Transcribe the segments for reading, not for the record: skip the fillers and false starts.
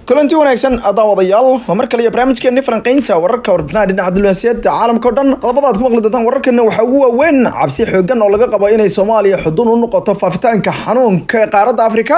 Kulanti wanaagsan, daawadayaal. Waa mar kale iyo barnaamijkeeni falanqeynta wararka, warbixinaha dhinaca diblomaasiyadda caalamka o dhan. Qodobada aad ku maqli doontaan wararkeena waxaa ugu waaweyn cabsi xoogan oo laga qabo inay Soomaaliya xudun u noqoto faafitaanka xanuunka ee qaaradda Afrika.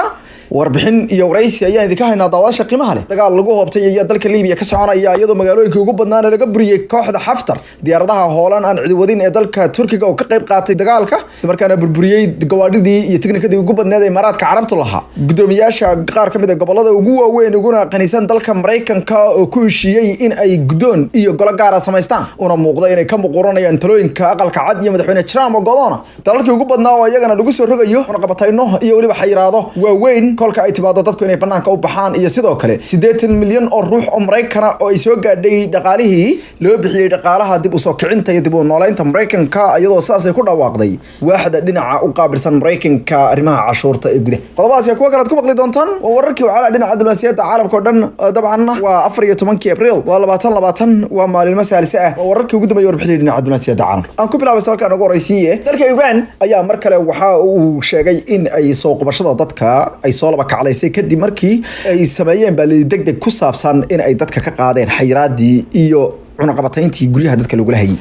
Warbixin iyo waraysi ayaan idinka haynaa. Daawadaasha qiimaha leh, dagaal lagu hoobtay ayaa dalka Libiya ka soconaya, iyadoo magaalooyinka ugu badnaana laga buriyey kooxda Xaftar. Diyaaradaha hoolan aan cidiwadin ee dalka Turkiga oo ka qayb qaatay dagaalka, islamarkaana burburiyey gawaadhidii iyo tiknikadii ugu badneed ee Imaaraadka Carabtu lahaa. Guddoomiyaasha qaar ka mid a gobolada ugu waaweyn uguna qanisan dalka Maraykanka oo ku heshiiyey in ay guddoon iyo golo gaara samaystaan, una muuqda inay ka muquuranayaan talooyinka Aqalka Cad iyo Madaxweyne Trump oo godoona. Dalalkii ugu badnaa oo iyagana lagu soo rogayo qabatayno iyo weliba xayiraado waaweyn kolka ay timaado dadku inay banaanka u baxaan, iyo sidoo kale 80 milyan oo ruux oo Maraykana oo ay soo gaadhay dhaqaalihii loo bixiyey dhaqaalaha dib usoo kicinta iyo dib u nooleynta Maraykanka, iyadoo sidaas ay ku dhawaaqday waaxda dhinaca u qaabilsan Maraykanka arrimaha cashuurta ee gudaha. Qodobadaas iyo kuwa kale aad ku maqli doontaan waa wararkii wacala dhinaca diblomaasiyadda caalamka o dhan. Dabcan waa 14-kii Abriil, waa 2020, waa maalinimo saalise ah. Waa wararkii ugu dambeeyay warbixinii dhinaca diblomaasiyadda caalamka. Aan ku bilaabay salkaan ugu horeysiiye, dalka Iran ayaa mar kale waxa uu sheegay in ay soo qubashada dadka ay soo laba kaclaysay, kadib markii ay sameeyeen baa deg deg ku saabsan in ay dadka ka qaadeen xayiraadii iyo cunaqabatayntii guryaha dadka lagula hayay.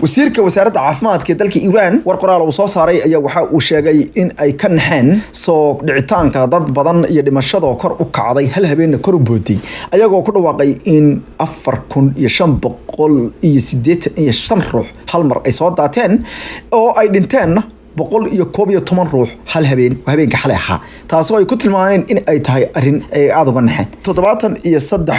Wasiirka wasaaradda caafimaadka ee dalka Iran war qoraal uu soo saaray ayaa waxa uu sheegay in ay ka naxeen soo dhicitaanka dad badan iyo dhimashadoo kor u kacday, hal habeenna kor u booday, ayagoo ku dhawaaqay in 4585 ruux hal mar ay soo daateen, oo ay dhinteenna 111 ruux hal habeen, habeenka xalay ahaa, taasoo ay ku tilmaameen in ay tahay arrin ay aada uga naxeen.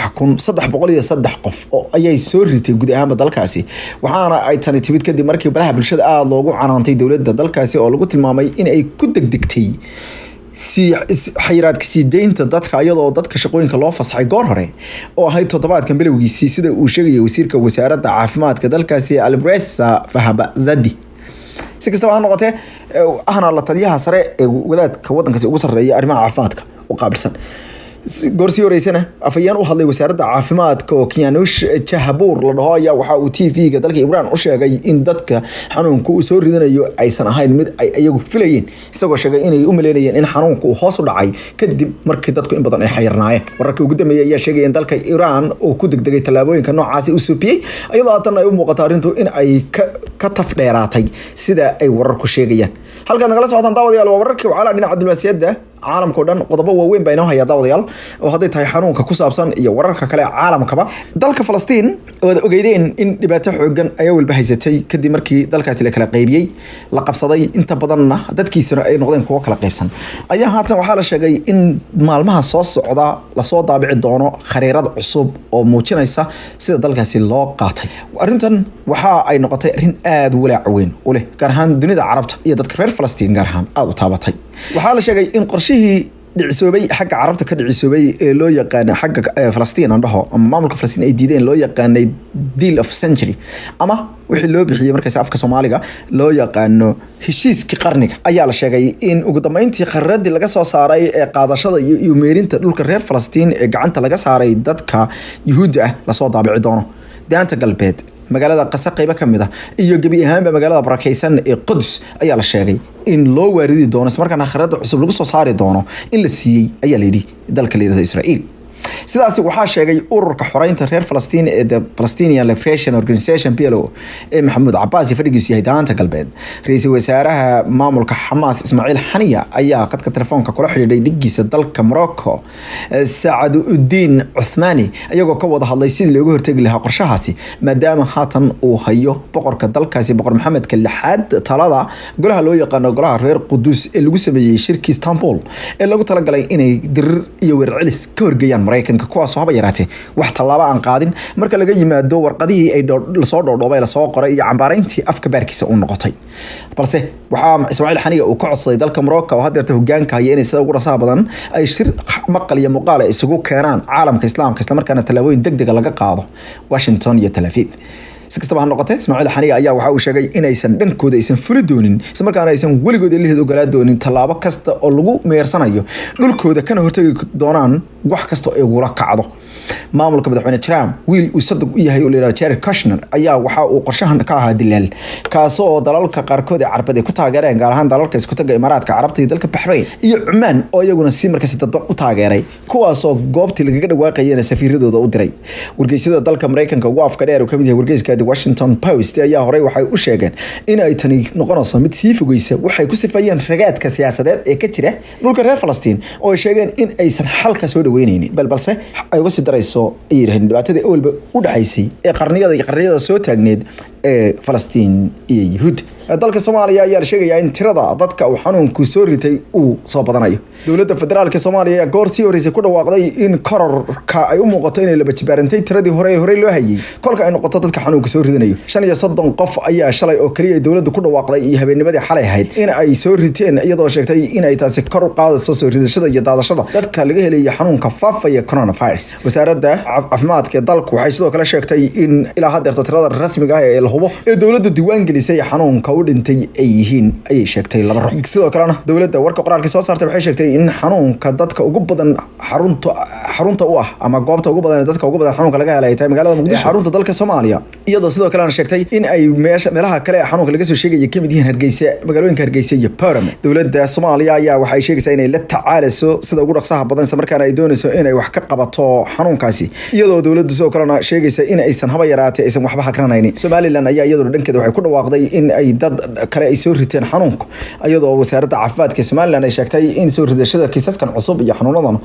73,303 qof oo ayay soo ritay guud ahaanba dalkaasi, waxaana ay tani timid kadib markii baraha bulshada aada loogu canaantay dowladda dalkaasi, oo lagu tilmaamay in ay ku degdegtay si xayiraadka sii deynta dadka, iyadoo dadka shaqooyinka loo fasaxay goor hore oo ahayd toddobaadkan bilowgiisii, sida uu sheegayay wasiirka wasaaradda caafimaadka dalkaasi, Alireza Vahabzadeh. Si kastaba ha noqotee, ahna la taliyaha sare ee wadaadka wadankaasi ugu sarreeya arrimaha caafimaadka u qaabilsan. Goor sii horeysana, afhayeen u hadlay wasaaradda caafimaadka oo Kianush Jahabuur la dhaho ayaa waxa uu TV-ga dalka Iran u sheegay in dadka xanuunka uu soo ridanayo aysan ahayn mid ay iyagu filayeen, isagoo sheegay inay u maleynayeen in xanuunka uu hoos u dhacay kadib markii dadku in badan ay xayirnaayeen. Wararkii ugu dambeeyay ayaa sheegaya in dalka Iran uu ku degdegay tallaabooyinka noocaasi u soofiyey, iyadoo haatan ay u muuqato arrintu in ay ka taf dheeraatay, sida ay wararku sheegayaan. Halkaad nagala socotaan, daawadayaal, waa wararkii wacalaha dhinaca diblomaasiyadda caalamka o dhan. Qodobo waaweyn baa inoo haya, daawadayaal, oo hadday tahay xanuunka ku saabsan iyo wararka kale caalamkaba. Dalka Falastiin oad ogeydeen in dhibaato xoogan ayaa walba haysatay kadib markii dalkaasi la kala qaybiyey, la qabsaday, inta badanna dadkiisana ay noqdeen kuwo kala qaybsan, ayaa haatan waxaa la sheegay in maalmaha soo socda lasoo daabici doono khariirad cusub oo muujinaysa sida dalkaasi loo qaatay. Arrintan waxa ay noqotay arrin aada walaac weyn u leh, gaar ahaan dunida Carabta iyo dadka reer Falastiin gaar ahaan aada u taabatay. Waxaa la sheegay in qorshihii dhicisoobay xagga Carabta ka dhicisoobay ee loo yaqaana xagga Falastiin aan dhaho, ama maamulka Falastiin ay diideen, loo yaqaanay deal of century, ama wixii loo bixiyey markaasi afka Soomaaliga loo yaqaano heshiiskii qarniga, ayaa la sheegay in ugu dambeyntii khariiradii laga soo saaray ee qaadashada iyo meerinta dhulka reer Falastiin ee gacanta laga saaray dadka Yuhuudda ah lasoo daabici doono. Daanta Galbeed, magaalada Qasa qeybo ka mid ah iyo gebi ahaanba magaalada barakeysan ee Qudus ayaa la sheegay in loo waaridi doono, islamarkaana khariirada cusub lagu soo saari doono in la siiyey, ayaa la yidhi, dalka la yidhahdo Israa'iil. Sidaasi waxaa sheegay ururka xoreynta reer Falastiin ee The Palestinian Liberation Organization, PLO, ee Maxamuud Cabaas iyo fadhigiisu yahay Daanta Galbeed. Ra-iisul wasaaraha maamulka Xamaas, Ismaaciil Xaniya, ayaa khadka telefoonka kula xidhiidhay dhigiisa dalka Morocco, Sacad Udiin Cuthmaani, iyagoo ka wada hadlay sidii looga hortegi lahaa qorshahaasi, maadaama haatan uu hayo boqorka dalkaasi, Boqor Maxamedka Lixaad, talada golaha loo yaqaano golaha reer Quduus ee lagu sameeyey shirkii Istanbul ee lagu talagalay inay dirir iyo weerarcelis ka horgeeyaan Maraykanka, kuwaasoo haba yaraatee wax tallaabo aan qaadin marka laga yimaado warqadihii ay lasoo dhoodhoobay, lasoo qoray iyo cambaarayntii afka baarkiisa uu noqotay. Balse waxaa Ismaaciil Xaniga uu ka codsaday dalka Morocco oo haddeerta hogaanka haya inay sida ugu rasaha badan ay shir maqal iyo muuqaal ay isugu keenaan caalamka Islaamka, islamarkaana tallaabooyin degdega laga qaado Washington iyo Tel Aviv. Si kastaba ha noqotee, Ismaaciil Xaniga ayaa waxa uu sheegay inaysan dhankooda aysan fuli doonin, isla markaana aysan weligood ilaheed ogolaa doonin tallaabo kasta oo lagu meersanayo dhulkooda, kana hortegi doonaan. wax kasta ay ugula kacdo. Maamulka madaxweyne Trump, wiil uu sadag u yahay oo la yidhahdo Jared Kushner, ayaa waxa uu qorshahan ka ahaa dilaal, kaasoo dalalka qaarkood ee Carbeed ay ku taageereen, gaar ahaan dalalka Isku Tagga Imaaraadka Carabta iyo dalka Baxrayn iyo Cumaan, oo iyaguna si markaasi dadban u taageeray, kuwaasoo goobtii lagaga dhawaaqayana safiiradooda u diray. Wargeysyada dalka Mareykanka ugu afka dheer, uu kamid yahay wargeyska The Washington Post, ayaa horey waxay u sheegeen in ay tani noqonayso mid sii fogeysa waxay ku sifeeyeen ragaadka siyaasadeed ee ka jira dhulka reer Falastiin, oo ay sheegeen in aysan xalka soo dhaweyneynin, balse ay uga sii darayso, ay yidhaheen, dhibaatadii awalba u dhexaysay ee qarniyada iyo qarniyada soo taagneed ee Falastiin iyo Yuhuud. Dalka Soomaaliya ayaa la sheegayaa in tirada dadka uu xanuunku soo ritay uu soo badanayo. Dowladda Federaalka Soomaaliya ayaa goor sii horeysay ku dhawaaqday in kororka ay u muuqato inay laba jibaarantay tiradii hore horey loo hayay kolka ay noqoto dadka xanuunka soo ridanayo. 35 qof ayaa shalay oo keliya dowladdu ku dhawaaqday iyo habeennimadii xalay ahayd in ay soo riteen, iyadoo sheegtay in ay taasi kor u qaadayso soo ridashada iyo daadashada dadka laga helaya xanuunka faafaya coronavirus. Wasaaradda caafimaadka ee dalku waxay sidoo kale sheegtay in ilaa haddeerto tirada rasmiga ah ee la hubo ee dowladdu diiwaan gelisay xanuunka u dhintay ay yihiin, ayay sheegtay, laba ruux. Sidoo kalena dowladda warka qoraalka soo saartay waxay sheegtay in xanuunka dadka ugu badan xarunta u ah ama goobta ugu badan ee dadka ugu badan xanuunka laga helay ay tahay magaalada Muqdisho, xarunta dalka Soomaaliya, iyadoo sidoo kalena sheegtay in ay meesha meelaha kale ee xanuunka laga soo sheegaya kamid yihiin Hargeysa, magaalooyinka Hargeysa iyo Boorama. Dowladda Soomaaliya ayaa waxay sheegaysaa inay la tacaalayso sida ugu dhaqsaha badan, isla markaana ay doonayso inay wax ka qabato xanuunkaasi, iyadoo dowladdu sidoo kalena sheegaysa in aysan haba yaraatee aysan waxba hakranaynin. Somaliland ayaa iyaduna dhankeeda waxay ku dhawaaqday in ay dad kale ay soo riteen xanuunka, iyadoo wasaaradda caafimaadka Somaliland ay sheegtay in soo ridashada kiisaskan cusub iyo xanuunadan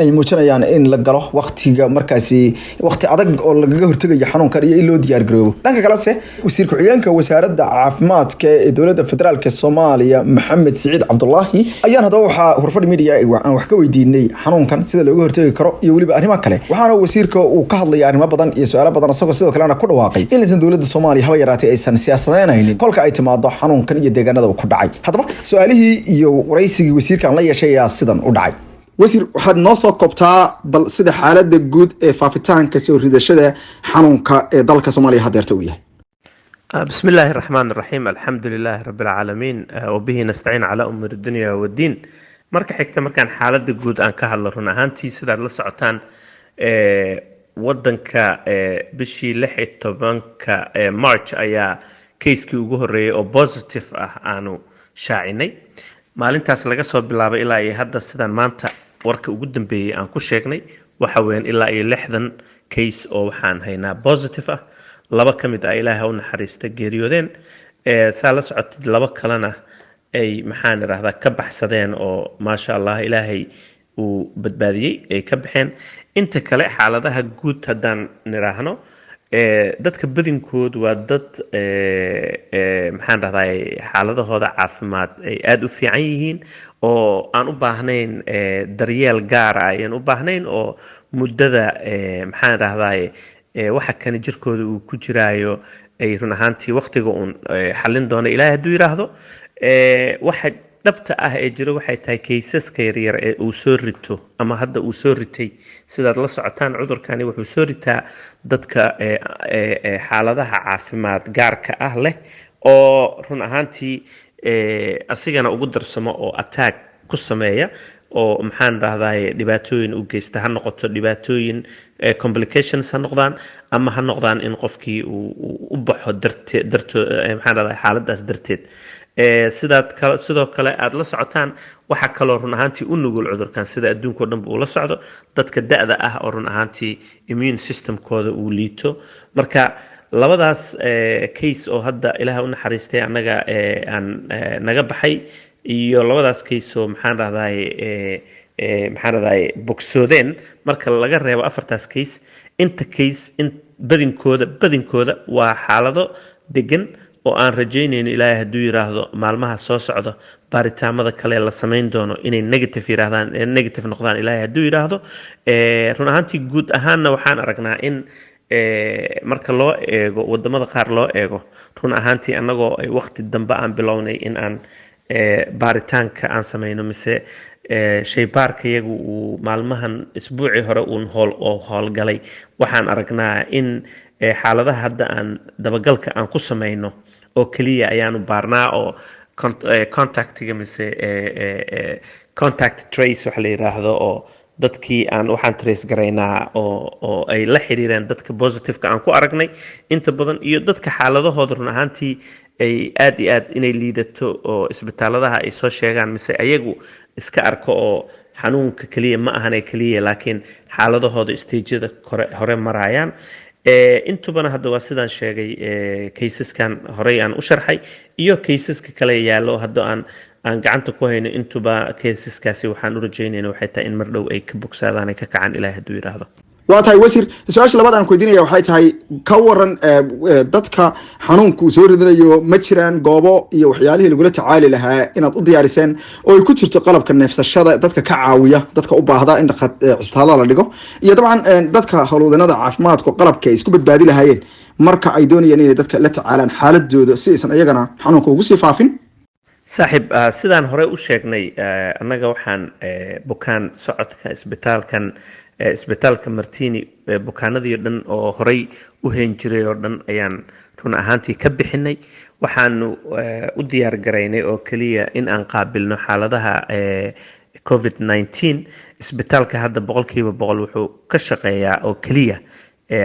ay muujinayaan in la galo waqtiga markaasi waqti adag oo lagaga hortegayo xanuunkan iyo in loo diyaar garoobo. Dhanka kalese, wasiir ku-xigeenka wasaaradda caafimaadka ee dowladda Federaalka Soomaaliya, Maxamed Siciid Cabdulaahi, ayaan haddaba waxaa Horfadhi Media aan wax ka weydiinay xanuunkan sida looga hortegi karo iyo weliba arrimo kale. Waxaana wasiirka uu ka hadlaya arrimo badan iyo su-aalo badan, isagoo sidoo kalena ku dhawaaqay in aysan dowladda Soomaaliya haba yaraatay aysan siyaasadeynaynin kolka ay timaado xanuunkan iyo deegaanada uu ku dhacay. Haddaba su-aalihii iyo waraysigii wasiirkan la yeeshay ayaa sidan u dhacay. Wasiir, waxaad noo soo koobtaa bal sida xaaladda guud ee faafitaanka soo ridashada xanuunka ee dalka Soomaaliya hadeerta uu yahay. بسم الله الرحمن الرحيم، الحمد لله رب العالمين، وبه نستعين على أمور الدنيا والدين. Marka xigta, markaan xaaladda guud aan ka hadlo, run ahaantii sidaad la socotaan, wadanka bishii 16-ka March ayaa kayskii ugu horreeyay oo positive ah aanu shaacinay. Maalintaas laga soo bilaabay ilaa iyo hadda, sidaan maanta warka ugu dambeeyey aan ku sheegnay, waxa weeyaan ilaa iyo 60 case oo waxaan haynaa positive ah. Laba ka mid ah, Ilaaha u naxariista, geeriyoodeen. Saa la socotid, laba kalena ay, maxaan idhahdaa, ka baxsadeen oo maasha Allah Ilaahay uu badbaadiyey, ay ka baxeen. Inta kale, xaaladaha guud haddaan nidhaahno, dadka badankood waa dad, maxaan dhahdaa, xaaladahooda caafimaad ay aada u fiican yihiin oo aan u baahnayn daryeel gaar ah ayaan u baahnayn, oo muddada, maxaan dhahdaa, waxa kani jirkooda uu ku jiraayo ay run ahaantii waqtiga uun xallin doona, Ilaahay hadduu yidhaahdo. Waxa dhabta ah ee jira waxay tahay kaysaska yaryar ee uu soo rito ama hadda uu soo ritay. Sidaad la socotaan, cudurkani wuxuu soo ritaa dadka xaaladaha caafimaad gaarka ah leh, oo run ahaantii asigana ugu darsamo oo attack ku sameeya oo, maxaan dhahdaye, dhibaatooyin u geysta. Ha noqoto dhibaatooyin complications ha noqdaan, ama ha noqdaan in qofkii uu u baxo darte darto, maxaan dhahdaa, xaaladaas darteed. Sidaad kale sidoo kale aada la socotaan, waxaa kaloo run ahaantii u nugul cudurkan, sida adduunka o dhanba uu la socdo, dadka da-da ah oo run ahaantii immune systemkooda uu liito. Marka labadaas case oo hadda Ilaah u naxariistay annaga aan naga baxay iyo labadaas case oo, maxaan dhahdaye, bogsoodeen, marka laga reebo afartaas case, inta case in badinkooda waa xaalado degan oo aan rajaynayno, Ilaahay hadduu yiraahdo, maalmaha soo socda baaritaamada kale la samayn doono inay negative yiraahdaan, negative noqdaan, Ilaahay hadduu yiraahdo. Run ahaantii guud ahaanna waxaan aragnaa in marka loo eego wadamada qaar loo eego, run ahaantii annagoo ay waqti dambe aan bilownay in aan baaritaanka aan samayno mise shaybaarka iyagu uu maalmahan isbuucii hore uun hool oo howlgalay, waxaan aragnaa in xaaladaha hadda aan dabagalka aan ku samayno oo keliya ayaanu baarnaa oo contactiga mise contact trace waxa la yiraahdo oo Dadkii aan waxaan trace garaynaa oo ay la xiriireen dadka positiveka aan ku aragnay inta badan, iyo dadka xaaladahooda run ahaantii ay aad iyo aad inay liidato oo isbitaaladaha ay soo sheegaan, mise ayagu iska arko oo xanuunka keliya ma ahane keliya, laakiin xaaladahooda stageyada kore hore marayaan. Intubana hadda waa sidaan sheegay, cases-kan horey aan u sharxay iyo cases-ka kale yaallo hadda aan gacanta ku hayno. Intuba cases-kaasi waxaan u rajaynayna waxay tahay in mar dhow ay ka bogsaadaan, ay ka kacaan, Ilahay hadduu yidhaahdo. Waa tahay, wasiir. Su-aasha labaad aan ku weydiinaya waxay tahay, ka waran dadka xanuunku soo ridinayo? Ma jiraan goobo iyo waxyaalihii lagula tacaali lahaa inaad u diyaariseen, oo ay ku jirto qalabka neefsashada dadka ka caawiya, dadka u baahda in cisbitaalada la dhigo, iyo dabcan dadka howlwadanada caafimaadku qalabka ay isku badbaadi lahaayeen marka ay doonayaan inay dadka la tacaalaan xaaladooda, si aysan iyagana xanuunka ugu sii faafin? Saaxiib, sidaan horey u sheegnay, annaga waxaan bukaan socodka isbitaalkan, isbitaalka Martini, bukaanadii dhan oo horey u heen jiray oo dhan ayaan run ahaantii ka bixinay. Waxaanu u diyaar garaynay oo keliya in aan qaabilno xaaladaha COVID-19. Isbitaalka hadda 100% wuxuu ka shaqeeyaa oo keliya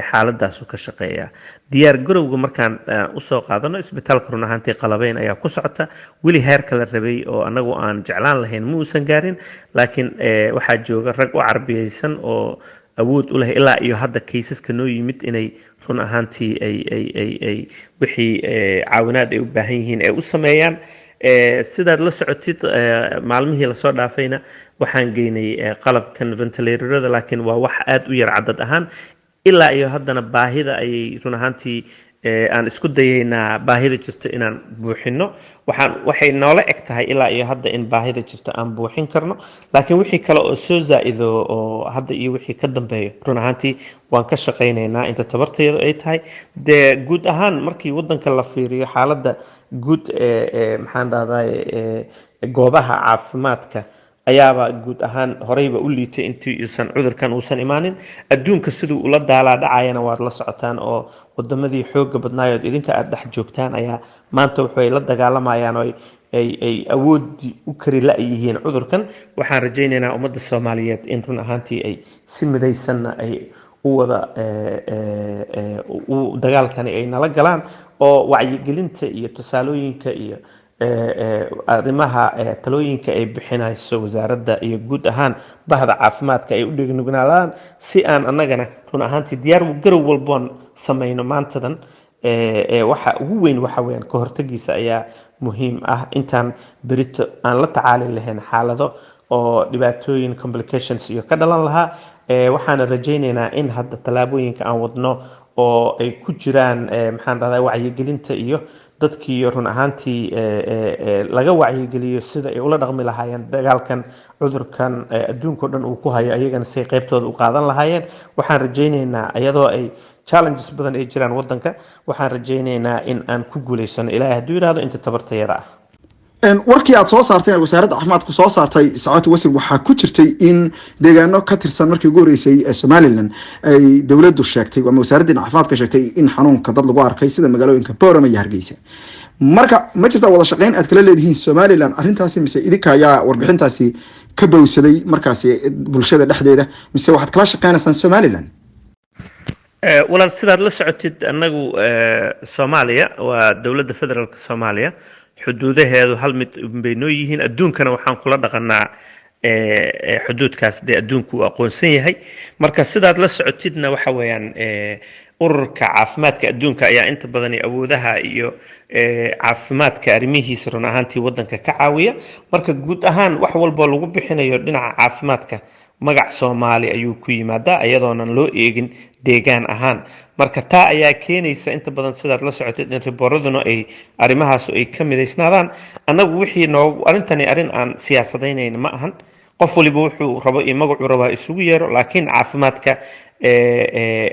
xaaladaasu ka shaqeeyaa. Diyaar garowga markaan usoo qaadano isbitaalka, run ahaantii qalabeyn ayaa ku socota. Weli heerka la rabay oo anagu aan jeclaan lahayn ma uusan gaarin, laakiin waxaa jooga rag u carbiyeysan oo awood u leh ilaa iyo hadda cases-ka noo yimid inay run ahaantii ay wixii caawinaad ay u baahan yihiin ay u sameeyaan. Sidaad la socotid, maalmihii lasoo dhaafayna waxaan geynay qalabkan ventilatorada, laakiin waa wax aada u yar cadad ahaan. Ilaa iyo haddana baahida ayay run ahaantii aan isku dayaynaa baahida jirto inaan buuxino. Waxay noola eg tahay ilaa iyo hadda in baahida jirto aan buuxin karno, laakiin wixii kale oo soo zaa-ido oo hadda iyo wixii ka dambeeyo, run ahaantii waan ka shaqaynaynaa inta tabarteedu ay tahay. Dee guud ahaan markii wadanka la fiiriyo, xaaladda guud ee, maxaan dhahday, goobaha caafimaadka ayaaba guud ahaan horeyba u liitay intii uusan cudurkan uusan imaanin. Adduunka siduu ula daalaa dhacayana waad la socotaan, oo wadamadii xooga badnaayood idinka aada dhex joogtaan ayaa maanta waxay la dagaalamayaan oo ay awoodii u kari la-yihiin cudurkan. Waxaan rajaynaynaa ummadda Soomaaliyeed in run ahaantii ay si midaysanna ay u wada u dagaalkani ay nala galaan, oo wacyigelinta iyo tusaalooyinka iyo arrimaha talooyinka ay bixinayso wasaaradda iyo guud ahaan bahda caafimaadka ay u dhegnugnaadaan, si aan annagana run ahaantii diyaar garow walboon samayno maantadan. Waxa ugu weyn waxa weyaan ka hortagiisa ayaa muhiim ah, intaan berito aan la tacaali lahayn xaalado oo dhibaatooyin, complications iyo ka dhalan lahaa. Waxaana rajaynaynaa in hadda tallaabooyinka aan wadno oo ay ku jiraan, maxaan dhahdaa, wacyigelinta iyo dadkii run ahaantii laga wacyigeliyo sida ay ula dhaqmi lahaayeen dagaalkan cudurkan adduunka o dhan uu ku hayo, ayagana say qaybtooda u qaadan lahaayeen. Waxaan rajaynaynaa, iyadoo ay challenges badan ay jiraan wadanka, waxaan rajaynaynaa in aan ku guuleysano, Ilaahay hadduu yidhaahdo, inta tabartayada ah. Warkii aad soo saartay, wasaaradda caafimaadku soo saartay, sacaadatu wasiir, waxaa ku jirtay in deegaano ka tirsan markii ugu horreysay ee Somaliland ay dowladdu sheegtay ama wasaaradda caafimaadka sheegtay in xanuunka dad lagu arkay, sida magaalooyinka Boorama iyo Hargeysa. Marka ma jirtaa wada shaqeyn aad kala leedihiin Somaliland arrintaasi, mise idinka ayaa warbixintaasi ka bowsaday markaasi bulshada dhexdeeda, mise waxaad kala shaqeynaysaan Somaliland? Walaal, sidaad la socotid, annagu Soomaaliya waa dowladda federaalka Soomaaliya, xuduudaheedu hal mid bay noo yihiin. Adduunkana waxaan kula dhaqanaa xuduudkaas dee adduunku uu aqoonsan yahay. Marka sidaad la socotidna, waxa weeyaan Ururka Caafimaadka Adduunka ayaa inta badan awoodaha iyo caafimaadka arrimihiisa run ahaantii wadanka ka caawiya. Marka guud ahaan wax walboo lagu bixinayo dhinaca caafimaadka magac Soomaali ayuu ku yimaadaa, iyadoonan loo eegin deegaan ahaan. Marka taa ayaa keenaysa inta badan, sidaad la socotid, in report-aduna ay arrimahaas ay ka midaysnaadaan. Annagu wixii noogu arrintani arrin aan siyaasadaynayn ma ahan. Qof waliba wuxuu rabo iyo magacuu rabo ha isugu yeero, laakiin caafimaadka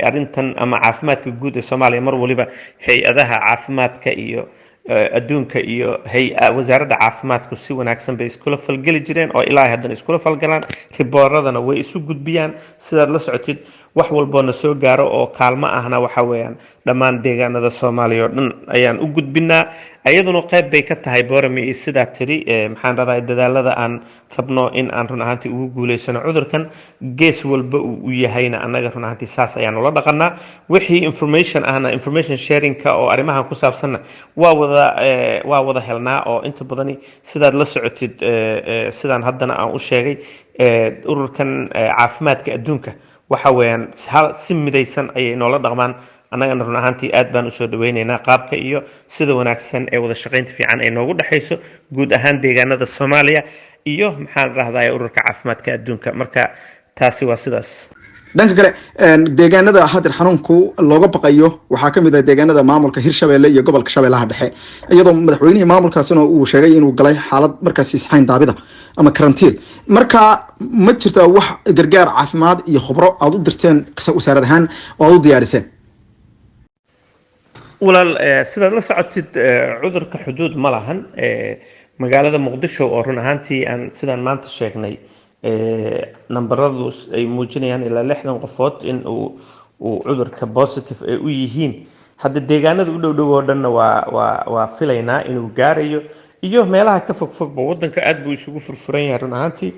arrintan ama caafimaadka guud ee Soomaaliya mar waliba hay-adaha caafimaadka iyo adduunka iyo wasaaradda caafimaadku si wanaagsan bay iskula falgeli jireen oo ilaa haddana iskula falgalaan, report-adana way isu gudbiyaan. Sidaad la socotid, wax walboo na soo gaaro oo kaalmo ahna waxa weeyaan dhammaan deegaanada Soomaaliya oo dhan ayaan u gudbinaa. Iyaduna qayb bay ka tahay Borame iyo sidaa tiri, maxaan dhahday, dadaalada aan rabno in aan run ahaantii ugu guuleysano cudurkan gees walba uu u yahayna. Annaga run ahaantii saas ayaan ula dhaqanaa. Wixii information ahna, information sharingka oo arrimahan ku saabsanna, waa wada helnaa oo inta badani sidaad la socotid, sidaan haddana aan u sheegay, Ururkan Caafimaadka Adduunka waxa weeyaan si midaysan ayay noola dhaqmaan. Annagana run ahaantii aad baan usoo dhaweyneynaa qaabka iyo sida wanaagsan ee wada shaqaynta fiican ay noogu dhexayso guud ahaan deegaanada Soomaaliya iyo, maxaan rahdaa, Ururka Caafimaadka Adduunka. Marka taasi waa sidaas. Dhanka kale, deegaanada hadir xanuunku looga baqayo waxaa kamid ah deegaanada maamulka Hirshabelle iyo gobolka Shabeellaha Dhexe, iyadoo madaxweynihii maamulkaasina uu sheegay inuu galay xaalad markaasi isxayn daabida ama karantiil. Marka ma jirtaa wax gargaar caafimaad iyo khubro aada u dirteen wasaarad ahaan oo aada u diyaariseen? Walaal, sidaad la socotid, cudurka xuduud ma lahan. Magaalada Muqdisho oo run ahaantii aan sidaan maanta sheegnay nambaradu ay muujinayaan ilaa 60 qofood in uu cudurka positive ay u yihiin, hadda deegaanada u dhow dhow oo dhanna waa filaynaa inuu gaarayo iyo meelaha ka fog fogba. Wadanka aad buu isugu furfuran yahay run ahaantii.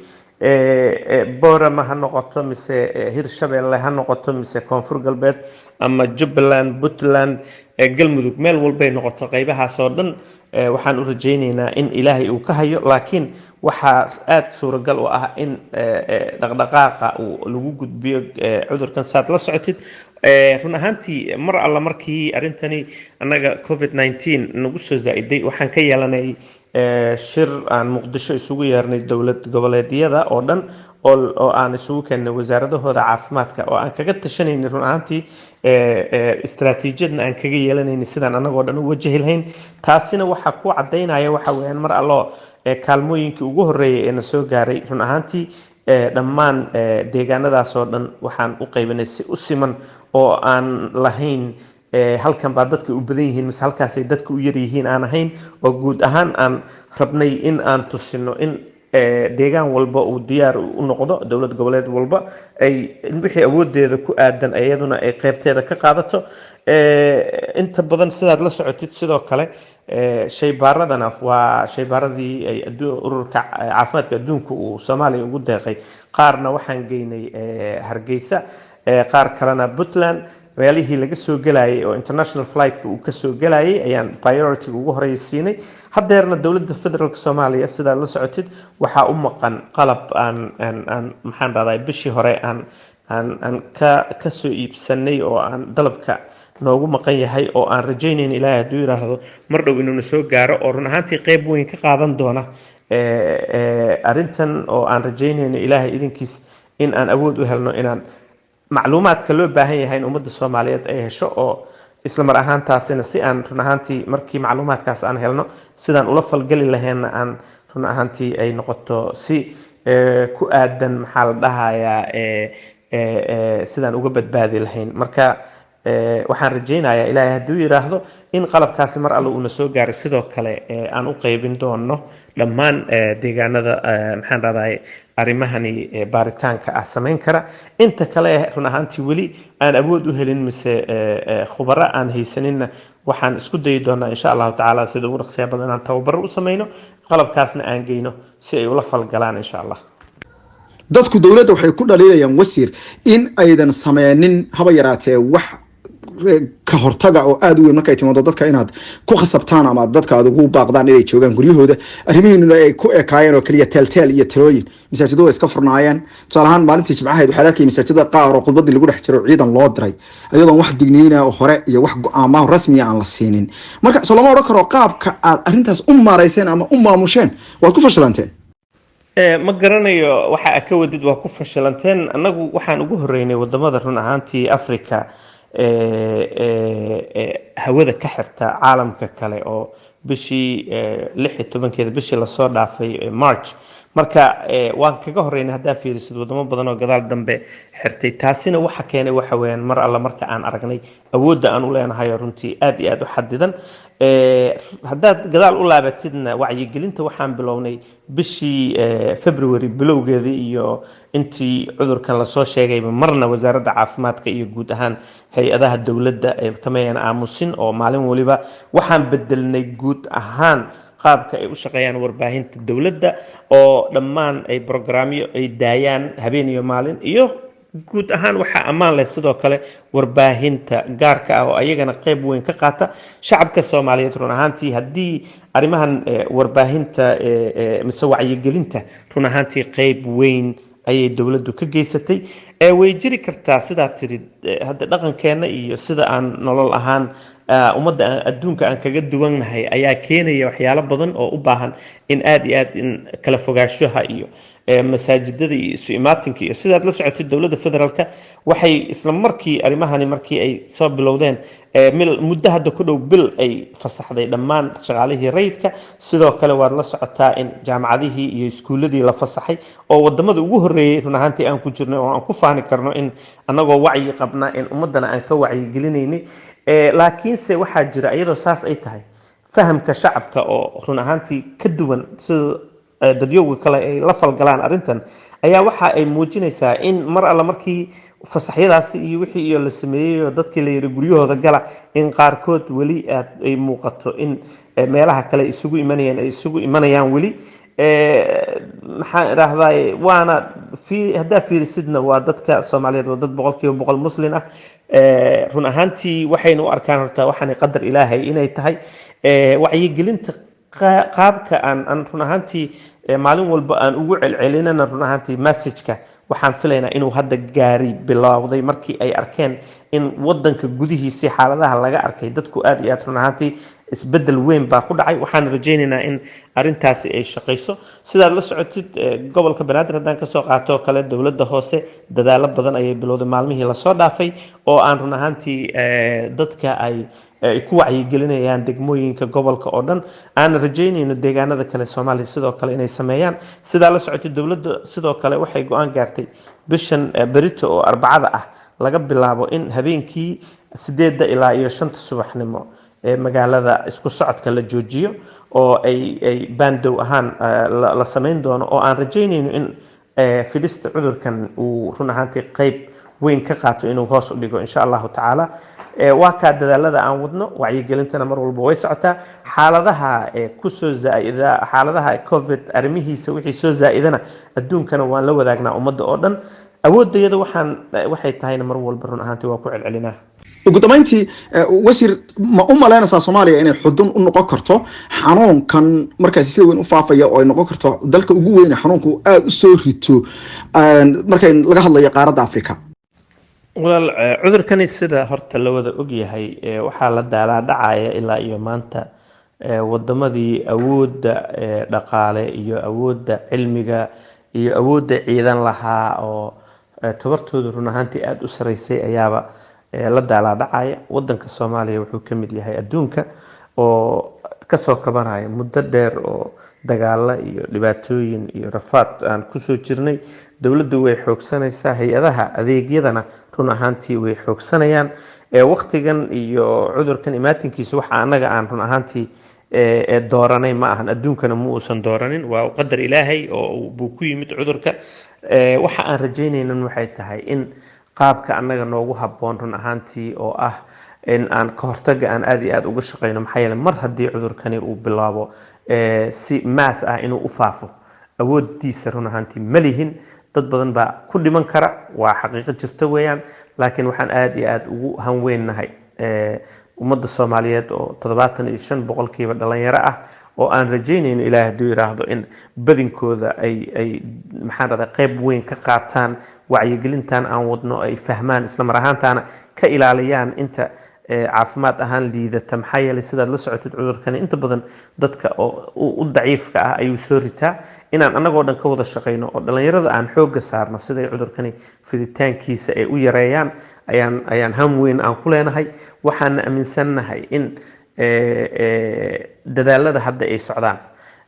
Boorama ha noqoto mise Hirshabelle ha noqoto mise Koonfur Galbeed ama Jubbaland, Puntland, Galmudug, meel walbay noqoto, qaybahaas oo dhan waxaan u rajaynaynaa in Ilaahay uu ka hayo. Laakiin waxaa aada suuragal u ah in dhaqdhaqaaqa uu lagu gudbiyo cudurkan, saad la socotid. Run ahaantii mar alla markii arrintani annaga COVID-19 nagu soo zaa-iday, waxaan ka yeelanay shir aan Muqdisho isugu yeernay dowlad goboleedyada oo dhan oo aan isugu keennay wasaaradahooda caafimaadka oo aan kaga tashanaynay run ahaantii, istaraatiijiyadna aan kaga yeelanaynay sidaan annagoo dhan u wajahi lahayn. Taasina waxaa ku cadaynaya waxa weeyaan mar alloo kaalmooyinkii ugu horreeyay ee na soo gaaray, run ahaantii dhammaan deegaanadaas oo dhan waxaan u qaybinay si u siman oo aan lahayn halkan baa dadka u badan yihiin mise halkaasay dadka u yar yihiin aan ahayn, oo guud ahaan aan rabnay in aan tusino in deegaan walba uu diyaar u noqdo, dowlad goboleed walba ay wixii awoodeeda ku aadan iyaduna ay qeybteeda ka qaadato. Inta badan sidaad la socotid, sidoo kale shaybaaradana waa shaybaaradii ay Ururka Caafimaadka Adduunka uu Soomaaliya ugu deeqay. Qaarna waxaan geynay Hargeysa, qaar kalena Puntland. Meelihii laga soo gelayay oo international flightka uu kasoo gelayay ayaan priority ugu horeeya siinay. Haddeerna dowladda federaalka Soomaaliya, sidaad la socotid, waxaa u maqan qalab aan maxaan dhahday, bishii hore aan ka kasoo iibsanay oo aan dalabka noogu maqan yahay oo aan rajaynayn, Ilaahay hadduu yidhaahdo, mar dhow inuuna soo gaaro, oo run ahaantii qeyb weyn ka qaadan doona arrintan, oo aan rajaynayno, Ilaahay idinkiis, in aan awood u helno inaan macluumaadka loo baahan yahay in ummadda Soomaaliyeed ay hesho, oo isla mar ahaantaasina si aan run ahaantii markii macluumaadkaas aan helno sidaan ula falgeli lahaynna aan run ahaantii ay noqoto si ku aadan, maxaa la dhahayaa, sidaan uga badbaadi lahayn. Marka waxaan rajaynayaa, Ilaahay hadduu yidhaahdo, in qalabkaasi mar alle uuna soo gaaray sidoo kale aan u qaybin doono dhammaan deegaanada, maxaan dhahday, arrimahani baaritaanka ah samayn kara. Inta kale run ahaantii weli aan awood u helin mise khubaro aan haysaninna, waxaan isku dayi doonaa, insha Allahu tacaala, sida ugu dhaqsiya badan inaan tababaro u samayno, qalabkaasna aan geyno si ay ula falgalaan, insha Allah. Dadku dowladda waxay ku dhaliilayaan, wasiir, in aydan sameynin haba yaraatee wax ka hortaga oo aada u weyn markay timaado dadka inaad ku khasabtaan ama dadka aad ugu baaqdaan inay joogaan guryahooda, arrimihiinuna ay ku ekaayeen oo keliya teelteel iyo talooyin. Masaajidadu way iska furnaayeen. Tusaale ahaan, maalintii Jimcahayd waxaa arkayay masaajidada qaar oo khudbadii lagu dhex jiro ciidan loo diray, iyadoon wax digniina oo hore iyo wax go-aamaha rasmiya aan la siinin. Marka soo lama odhan karo qaabka aad arrintaas u maarayseen ama u maamusheen waad ku fashilanteen? Ma garanayo waxa aad ka wadid waa ku fashilanteen. Annagu waxaan ugu horeynay wadamada run ahaantii Africa hawada ka xirta caalamka kale, oo bishii 16-keeda, bishii lasoo dhaafay, March, Marka waan kaga horeynay haddaa fiirisid wadamo badan oo gadaal dambe xirtay. Taasina waxa keenay waxa weeyaan mar alla marka aan aragnay awoodda aan u leenahay oo runtii aad iyo aad u xadidan. Haddaad gadaal u laabatidna, wacyigelinta waxaan bilownay bishii February bilowgeedii iyo intii cudurkan lasoo sheegayba. Marna Wasaaradda Caafimaadka iyo guud ahaan hay-adaha dowladda kamayan aamusin, oo maalin waliba waxaan bedelnay guud ahaan qaabka ay u shaqeeyaan warbaahinta dowladda, oo dhammaan ay programyo ay daayaan habeen iyo maalin, iyo guud ahaan waxaa ammaan leh sidoo kale warbaahinta gaarka ah oo ayagana qeyb weyn ka qaata shacabka Soomaaliyeed. Run ahaantii, haddii arrimahan warbaahinta mise wacyigelinta, run ahaantii qeyb weyn ayay dowladdu ka geysatay. Way jiri kartaa sidaa tiri. Hadda dhaqankeena iyo sida aan nolol ahaan ummadda adduunka aan kaga duwannahay ayaa keenaya waxyaalo badan oo u baahan in aad iyo aad in kala fogaanshaha iyo masaajidada iyo isu imaatinka. Iyo sidaad la socotid, dowladda federaalka waxay isla markii arrimahani markii ay soo bilowdeen muddo hadda ku dhow bil ay fasaxday dhammaan shaqaalihii rayidka. Sidoo kale waad la socotaa in jaamacadihii iyo iskuuladii la fasaxay, oo wadamada ugu horreeyey run ahaantii aan ku jirnay, oo aan ku faani karno in annagoo wacyi qabna in ummaddana aan ka wacyigelinaynay. Laakiinse waxaa jira, iyadoo saas ay tahay, fahamka shacabka oo run ahaantii ka duwan sida dadyowga kale ay la falgalaan arrintan, ayaa waxa ay muujinaysaa in mar alla markii fasaxyadaasi iyo wixii iyo la sameeyey oo dadkii la yidhi guryahooda gala, in qaarkood weli aad ay muuqato in meelaha kale isugu imanayaan, ay isugu imanayaan weli. Maxaan idhaahdaa, waana haddaa fiirisidna, waa dadka Soomaaliyeed waa dad 100% Muslin ah. Run ahaantii waxaynu u arkaan horta waxaanay qadar Ilaahay inay tahay. Wacyigelinta qaabka aan run ahaantii maalin walba aan ugu celcelinana, run ahaantii messageka waxaan filaynaa inuu hadda gaari bilowday markii ay arkeen in wadanka gudihiisii xaaladaha laga arkay dadku aad iyo aad run ahaantii isbedel weyn baa ku dhacay. Waxaan rajaynaynaa in arintaasi ay shaqayso. Sidaad la socotid, gobolka Banaadir haddaan kasoo qaato oo kale, dowladda hoose dadaalo badan ayay bilowday maalmihii lasoo dhaafay, oo aan run ahaantii dadka ay ku wacyigelinayaan degmooyinka gobolka oo dhan. Aan rajaynayno deegaanada kale Soomaaliya sidoo kale inay sameeyaan. Sidaa la socotid, dowladda sidoo kale waxay go-aan gaartay bishan berito oo Arbacada ah laga bilaabo in habeenkii 8-da ilaa iyo 5-ta subaxnimo ee magaalada isku socodka la joojiyo, oo ay baandow ahaan la samayn doono, oo aan rajaynayno in fidista cudurkan uu run ahaantii qeyb weyn ka qaato inuu hoos u dhigo, insha Allahu tacaala. Waa kaa dadaalada aan wadno. Wacyigelintana mar walba way socotaa. Xaaladaha kusoo zaaida, xaaladaha COVID arrimihiisa wixii soo zaa-idana adduunkana waan la wadaagnaa ummadda oo dhan. Awoodayada waxaan waxay tahayna mar walba run ahaantii waa ku celcelinaa. Ugu dambeyntii, wasiir, ma u malaynaysaa Soomaaliya inay xudun u noqon karto xanuunkan markaasi sida weyn u faafaya, oo ay noqon karto dalka ugu weyn xanuunku aada u soo rito markay laga hadlayo qaaradda Africa? Walaal, cudurkani sida horta la wada ogyahay, waxaa la daalaa dhacaya ilaa iyo maanta wadamadii awoodda dhaqaale iyo awoodda cilmiga iyo awoodda ciidan lahaa, oo tabartoodu run ahaantii aada u saraysay, ayaaba la daalaa dhacaya. Wadanka Soomaaliya wuxuu ka mid yahay adduunka oo kasoo kabanaya muddo dheer oo dagaalo iyo dhibaatooyin iyo rafaad aan kusoo jirnay. Dowladdu way xoogsanaysaa, hay-adaha adeegyadana run ahaantii way xoogsanayaan. Waqtigan iyo cudurkan imaatinkiisa waxa annaga aan run ahaantii dooranay ma ahan, adduunkana ma uusan dooranin, waa qadar Ilaahay oo buu ku yimid cudurka. Waxa aan rajaynaynan waxay tahay in qaabka annaga noogu habboon run ahaantii oo ah in aan ka hortaga aan aad iyo aad uga shaqeyno, maxaa yeele mar haddii cudurkani uu bilaabo si mass ah inuu u faafo, awoodiisa run ahaantii ma lihin, dad badan baa ku dhiman kara, waa xaqiiqo jirta weeyaan. Laakiin waxaan aad iyo aad ugu hanweynnahay ummadda Soomaaliyeed oo 75% dhalinyaro ah, oo aan rajaynayno, Ilaah hadduu yiraahdo, in badinkooda ay maxaan rahdaa qayb weyn ka qaataan wacyigelintan aan wadno, ay fahmaan, isla mar ahaantaana ka ilaaliyaan inta caafimaad ahaan liidata. Maxaa yeelay, sidaad la socotid, cudurkani inta badan dadka oo u daciifka ah ayuu soo ritaa. Inaan annagoo dhan ka wada shaqeyno oo dhalinyarada aan xoogga saarno siday cudurkani fiditaankiisa ay u yareeyaan ayaan ham weyn aan ku leenahay. Waxaana aaminsannahay in dadaalada hadda ay socdaan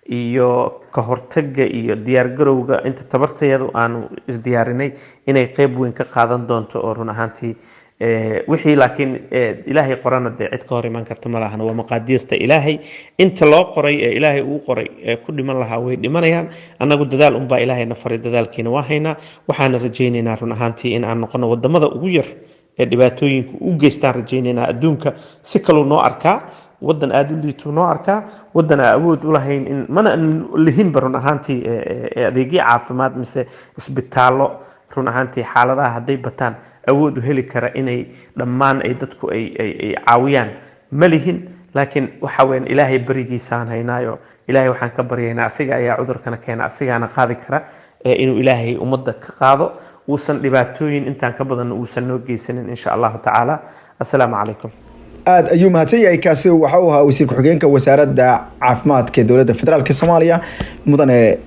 Iyo ka hortagga iyo diyaargarowga inta tabartayadu aanu isdiyaarinay inay qeyb weyn ka qaadan doonto. Oo run ahaantii wixii laakiin Ilaahay qorana dee cid ka hor iman karta ma lahan, waa maqaadiirta Ilaahay. Inta loo qoray ee Ilaahay uu qoray ee ku dhiman lahaa way dhimanayaan. Annagu dadaal unbaa Ilaahayna faray, dadaalkiina waa haynaa. Waxaana rajaynaynaa run ahaantii in aan noqono wadamada ugu yar ee dhibaatooyinka u geystaan rajaynaynaa. Adduunka si kaluu noo arkaa, wadan aada u liituu noo arkaa, wadan aan awood u lahayn in mana lihinba run ahaantii adeegyo caafimaad mise isbitaallo run ahaantii xaaladaha hadday bataan awood u heli kara inay dhammaan ay dadku ay caawiyaan ma lihin. Laakiin waxa weyan Ilaahay berigiisaan haynaayo. Ilaahay waxaan ka baryaynaa, asiga ayaa cudurkana keena, asigaana qaadi kara, inuu Ilaahay ummadda ka qaado, uusan dhibaatooyin intaan ka badan uusan noo geysanin, insha Allahu tacaala. Assalaamu calaykum. Aada ayuu mahadsan yahay. Kaasi waxa uu ahaa wasiir ku-xigeenka Wasaaradda Caafimaadka ee Dowladda Federaalka Soomaaliya, mudane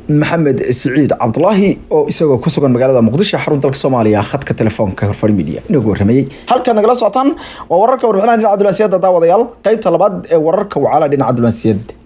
Maxamed Siciid Cabdulaahi, oo isagoo ku sugan magaalada Muqdisho, xarun dalka Soomaaliya, khadka telefoonka Horfadhi Media inagu warramayey. Halkaad nagala socotaan waa wararka warbixinaha dhinaca diblomaasiyadda. Daawadayaal, qeybta labaad ee wararka wacala dhinaca diblomaasiyadda.